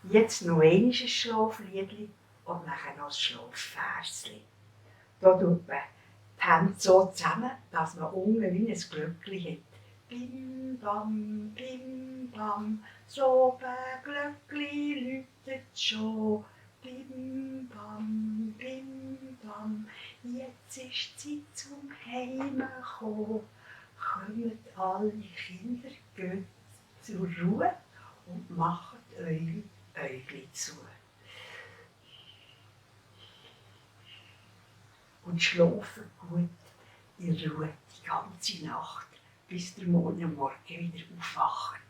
Jetzt noch einmal ein Schlafliedli und nachher noch ein Schlafversli. Da tut man die Hände so zusammen, dass man unten wie ein Glöckchen hat. Bim bam, so ein Glöckli läutet schon. Bim bam, jetzt ist Zeit zum Heimkommen. Kommt alle Kinder, geht zur Ruhe und macht eure Äugli zu. Und schlafen gut in Ruhe die ganze Nacht, bis der Morgen wieder aufwacht.